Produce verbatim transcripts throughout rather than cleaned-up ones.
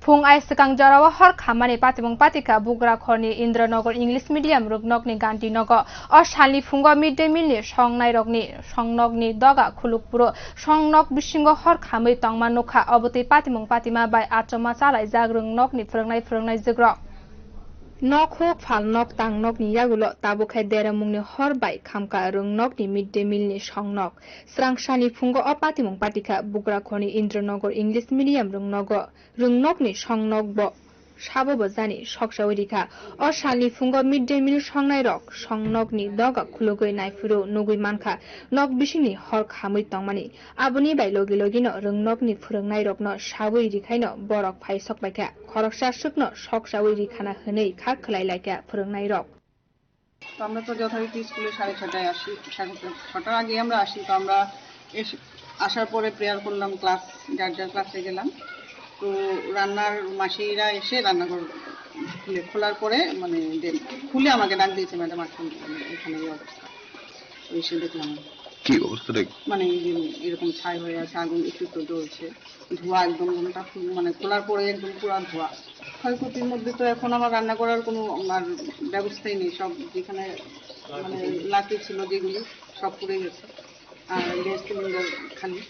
Phung ai swkang jorao hor khamani patimung patikha Bugrakhorni Indranagar English Medium rwngnokni Gandhinagar. O salni phungo mid day meal ni songnairokni songnokni doga khuluk phuru songnok bisingo hor khamwi tongma nukha. Obotwi patimung patima bai achoma chalaijak rwngnokni phwrwngnai phwrwngnaijukrok. Nok huk phal nok tang nokni yagulo tabuk khe deramungni hor bai khamkha rwngnokni mid day meal ni songnok. Srang sani phungo o patimung patikha Bugrakhorni Indranagar English Medium rwngnogo. Rwngnokni songnok bo sabo bo jani soksawi rikha. O salni phungo mid day meal songnairok songnokni doga khulugwi naiphuru nugwi mankha nok bisingni hor khamwi tongmani. Aboni bai logi logino rwngnokni phwrwngnairokno sawi rikhaino borok phai sokbaikha. Khoroksa swkno soksawi rikhana hwnwi kha khwlai laikha phwrwngnairok. তো আমরা তো যথারীতি স্কুলে সাড়ে ছটায় আসি, সাড়ে ছটার আগে আমরা আসি। তো আমরা এসে, আসার পরে প্রেয়ার করলাম, ক্লাস, যার যার ক্লাসে গেলাম। তো রান্নার মাসিরা এসে রান্নাঘর খুলে, খোলার পরে মানে দেন, খুলে আমাকে ডাক দিয়েছে, "ম্যাডাম, এখন এখানে এই অবস্থা।" তো এসে দেখলাম। কি অবস্থা রে? মানে এই যে এরকম ছাই হয়ে আছে, আগুন একটু একটু জ্বলছে, ধোঁয়া একদম রুমটা ফুল, মানে খোলার পরে একদম পুরা ধোঁয়া। ক্ষয়ক্ষতির মধ্যে তো এখন আমার রান্না করার কোনো আর ব্যবস্থাই নেই, সব যেখানে মানে লাকি ছিল যেগুলি সব পুড়ে গেছে, আর গ্যাস সিলিন্ডার খালি।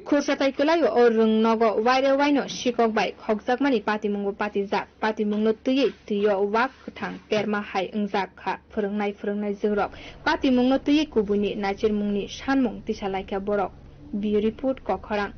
Khursa tai kwlaio o rwng nogo waire waino sikok bai khokjakmani patimungo patijak. Patimungno twiwi twio wak kwthang terma hai wngjak kha phwrwngnai phwrwngnai jwrok. Patimungno twiwi kubuini naichirmungni sanmung tisa laikha borok. Bureau Report, Kokharang.